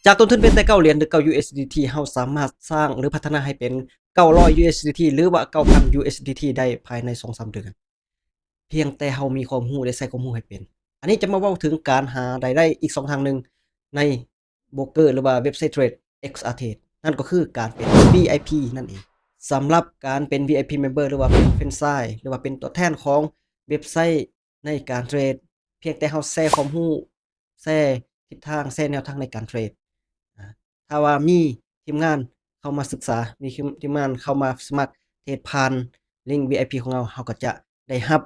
ຈາກຕົ້ນທຶນພຽງແຕ່ເກົ້າຫຼຽນ ຫຼື ເກົ້າ USDT ເຮົາສາມາດສ້າງ ຫຼື ພັດທະນາໃຫ້ເປັນ ເກົ້າຮ້ອຍ USDT ຫຼືວ່າ ເກົ້າພັນ USDT ໄດ້ພາຍໃນສອງສາມເດືອນ ພຽງແຕ່ເຮົາມີຄວາມຮູ້ ແລະ ໃຊ້ຄວາມຮູ້ໃຫ້ເປັນ. ອັນນີ້ຈະມາເວົ້າເຖິງການຫາລາຍໄດ້ອີກຊ່ອງທາງໜຶ່ງໃນໂບຣກເກີ ຫຼືວ່າເວັບໄຊເທຣດ XRTrade ນັ້ນກໍຄືການເປັນ VIP ນັ້ນເອງ. ສຳລັບການເປັນ VIP member ຫຼືວ່າເປັນ franchise ຫຼືວ່າເປັນຕົວແທນຂອງເວັບໄຊໃນການເທຣດ ພຽງແຕ່ເຮົາແຊຄວາມຮູ້ ແຊທິດທາງ ແຊແນວທາງໃນການເທຣດ. ອາ ຖ້າວ່າມີທີມງານເຂົ້າມາສຶກສາ ມີທີມ ທີມງານເຂົ້າມາສະໝັກເທຣດຜ່ານລິງ VIP ຂອງເຮົາ ເຮົາກໍຈະໄດ້ຮັບ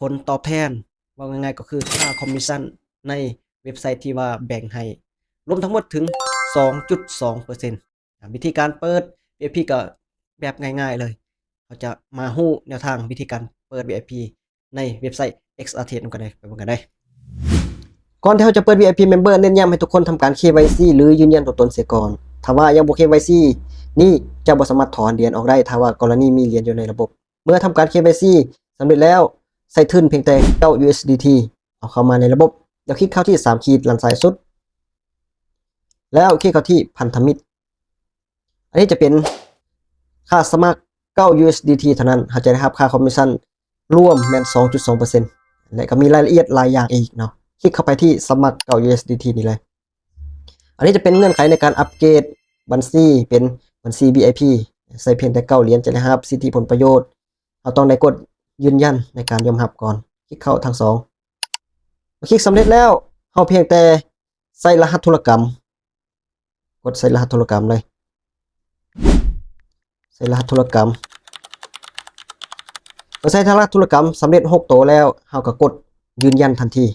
ຜົນຕອບແທນ ເວົ້າງ່າຍໆກໍຄືຄ່າຄອມມິດຊັນໃນເວັບໄຊທີ່ວ່າແບ່ງໃຫ້ ລວມທັງໝົດເຖິງສອງຈຸດສອງເປີເຊັນ. ອາ ວິທີການເປີດ VIP ກໍແບບງ່າຍໆເລີຍ. ເຮົາຈະມາຮູ້ແນວທາງວິທີການເປີດ VIP ໃນເວັບໄຊ XRTrade ນຳກັນເລີຍ ໄປເບິ່ງກັນເລີຍ. ກ່ອນທີ່ເຮົາຈະເປີດ VIP member ເນັ້ນຢ້ຳໃຫ້ທຸກຄົນທຳການ KYC ຫຼື ຢືນຢັນຕົວຕົນເສຍກ່ອນ. ຖ້າວ່າຍັງບໍ່ KYC ນີ້ຈະບໍ່ສາມາດຖອນຫຼຽນອອກໄດ້ ຖ້າວ່າກໍລະນີມີຫຼຽນຢູ່ໃນລະບົບ. ເມື່ອທຳການ KYC ສຳເລັດແລ້ວ ໃສ່ທຶນພຽງແຕ່ເກົ້າ USDT ເອົາເຂົ້າມາໃນລະບົບ ແລ້ວຄລິກເຂົ້າທີ່ສາມຂີດດ້ານຊ້າຍສຸດ ແລ້ວຄລິກເຂົ້າທີ່ພັນທະມິດ. ອັນນີ້ຈະເປັນຄ່າສະໝັກເກົ້າ USDT ເທົ່ານັ້ນ ເຮົາຈະໄດ້ຮັບຄ່າຄອມມິດຊັນລວມແມ່ນສອງຈຸດສອງເປີເຊັນ ແລະ ກໍມີລາຍລະອຽດຫຼາຍຢ່າງອີກເນາະ. ຄລິກເຂົ້າໄປທີ່ສະໝັກເກົ້າ USDT ນີ້ເລີຍ. ອັນນີ້ຈະເປັນເງື່ອນໄຂໃນການອັບເກຣດບັນຊີເປັນບັນຊີ VIP ໃສ່ພຽງແຕ່ເກົ້າຫຼຽນ ຈະໄດ້ຮັບສິດທິຜົນປະໂຫຍດ. ເຮົາຕ້ອງໄດ້ກົດຢືນຢັນໃນການຍອມຮັບກ່ອນ. ຄລິກເຂົ້າທັງສອງ. ເມື່ອຄລິກສຳເລັດແລ້ວ ເຮົາພຽງແຕ່ໃສ່ລະຫັດທຸລະກຳ. ກົດໃສ່ລະຫັດທຸລະກຳເລີຍ. ໃສ່ລະຫັດທຸລະກຳ. ເມື່ອໃສ່ລະຫັດທຸລະກຳສຳເລັດຫົກໂຕແລ້ວ ເຮົາກໍກົດຢືນຢັນທັນທີ.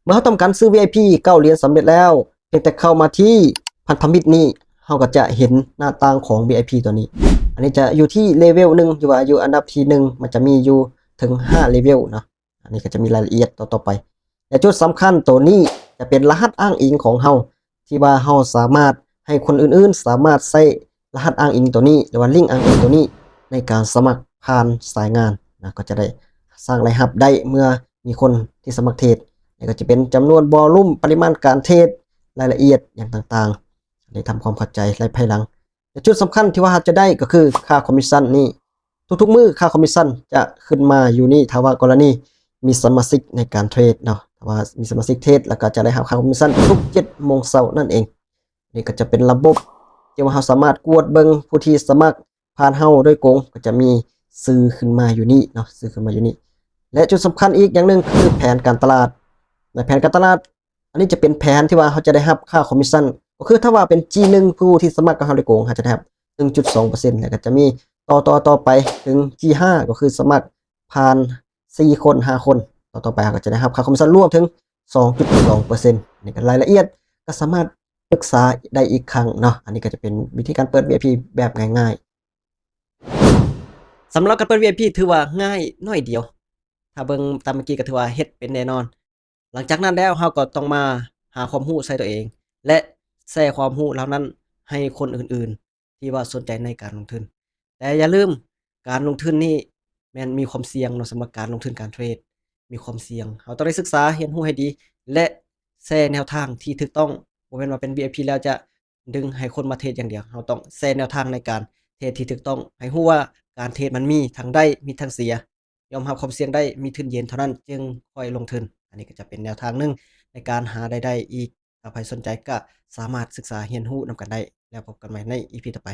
ເມື່ອເຮົາທຳການຊື້ VIP ເກົ້າຫຼຽນສຳເລັດແລ້ວ ພຽງແຕ່ເຂົ້າມາທີ່ພັນທະມິດນີ້ ເຮົາກໍຈະເຫັນໜ້າຕ່າງຂອງ VIP ຕົວນີ້. ອັນນີ້ຈະຢູ່ທີ່ເລເວວໜຶ່ງ ຫຼືວ່າຢູ່ອັນດັບທີໜຶ່ງ ມັນຈະມີຢູ່ເຖິງຫ້າເລເວວເນາະ. ອັນນີ້ກໍຈະມີລາຍລະອຽດຕໍ່ໆໄປ ແລະ ຈຸດສຳຄັນໂຕນີ້ຈະເປັນລະຫັດອ້າງອີງຂອງເຮົາ ທີ່ວ່າເຮົາສາມາດໃຫ້ຄົນອື່ນໆ ສາມາດໃຊ້ລະຫັດອ້າງອີງໂຕນີ້ ຫຼືວ່າລິ້ງອ້າງອີງໂຕນີ້ ໃນການສະໝັກຜ່ານສາຍງານນະ ກໍຈະໄດ້ສ້າງລາຍຮັບໄດ້ເມື່ອມີຄົນທີ່ສະໝັກເທຣດ ແລະ ກໍຈະເປັນຈຳນວນ volume ປະລິມານການເທຣດ ລາຍລະອຽດຫຍັງຕ່າງໆ ໄດ້ທຳຄວາມເຂົ້າໃຈໃນພາຍຫຼັງ. ແລະ ຈຸດສຳຄັນທີ່ວ່າເຮົາຈະໄດ້ກໍຄືຄ່າຄອມມິດຊັນນີ້. ທຸກໆມື້ຄ່າຄອມມິດຊັນຈະຂຶ້ນມາຢູ່ນີ້ ຖ້າວ່າກໍລະນີມີສະມາຊິກໃນການເທຣດເນາະ. ຖ້າວ່າມີສະມາຊິກເທຣດ ແລ້ວກໍຈະໄດ້ຮັບຄ່າຄອມມິດຊັນທຸກເຈັດໂມງເຊົ້ານັ້ນເອງ. ນີ້ກໍຈະເປັນລະບົບທີ່ວ່າເຮົາສາມາດກວດເບິ່ງຜູ້ທີ່ສະໝັກຜ່ານເຮົາໂດຍກົງ ກໍຈະມີຊື່ຂຶ້ນມາຢູ່ນີ້ເນາະ ຊື່ຂຶ້ນມາຢູ່ນີ້. ແລະ ຈຸດສຳຄັນອີກຢ່າງໜຶ່ງຄືແຜນການຕະຫຼາດ. ໃນແຜນການຕະຫຼາດ ອັນນີ້ຈະເປັນແຜນທີ່ວ່າເຮົາຈະໄດ້ຮັບຄ່າຄອມມິດຊັນ ກໍຄືຖ້າວ່າເປັນ G ໜຶ່ງ ຜູ້ທີ່ສະໝັກກັບເຮົາໂດຍກົງ ເຮົາຈະໄດ້ຮັບ ໜຶ່ງຈຸດສອງເປີເຊັນ ແລ້ວກໍຈະມີຕໍ່ໆໄປເຖິງ G ຫ້າ ກໍຄືສະໝັກຜ່ານສີ່ຄົນ ຫ້າຄົນ ຕໍ່ໆໄປເຮົາກໍຈະໄດ້ຮັບຄ່າຄອມມິດຊັນລວມເຖິງ ສອງຈຸດສອງເປີເຊັນ. ອັນນີ້ກໍລາຍລະອຽດກໍສາມາດປຶກສາໄດ້ອີກຄັ້ງເນາະ. ອັນນີ້ກໍຈະເປັນວິທີການເປີດ VIP ແບບງ່າຍໆ. ສຳລັບການເປີດ VIP ຖືວ່າງ່າຍໜ້ອຍດຽວ ຖ້າເບິ່ງຕາມເມື່ອກີ້ກໍຖືວ່າເຮັດເປັນແນ່ນອນ. ຫຼັງຈາກນັ້ນແລ້ວ ເຮົາກໍຕ້ອງມາຫາຄວາມຮູ້ໃສ່ຕົວເອງ ແລະ ແຊຄວາມຮູ້ເຫຼົ່ານັ້ນໃຫ້ຄົນອື່ນໆ ທີ່ວ່າສົນໃຈໃນການລົງທຶນ. ແຕ່ຢ່າລືມ ການລົງທຶນນີ້ແມ່ນມີຄວາມສ່ຽງເນາະ. ສຳລັບການລົງທຶນການເທຣດມີຄວາມສ່ຽງ. ເຮົາຕ້ອງໄດ້ສຶກສາຮຽນຮູ້ໃຫ້ດີ ແລະ ແຊແນວທາງທີ່ຖືກຕ້ອງ. ບໍ່ແມ່ນວ່າເປັນ VIP ແລ້ວຈະດຶງໃຫ້ຄົນມາເທຣດຢ່າງດຽວ. ເຮົາຕ້ອງແຊແນວທາງໃນການເທຣດທີ່ຖືກຕ້ອງ ໃຫ້ຮູ້ວ່າການເທຣດມັນມີທັງໄດ້ ມີທັງເສຍ. ຍອມຮັບຄວາມສ່ຽງໄດ້ ມີທຶນເຢັນເທົ່ານັ້ນຈຶ່ງຄ່ອຍລົງທຶນ. ອັນນີ້ກໍຈະເປັນແນວທາງໜຶ່ງໃນການຫາລາຍໄດ້ອີກ. ຖ້າໃຜສົນໃຈກໍສາມາດສຶກສາຮຽນຮູ້ນຳກັນໄດ້. ແລ້ວພົບກັນໃໝ່ໃນ EP ຕໍ່ໄປ.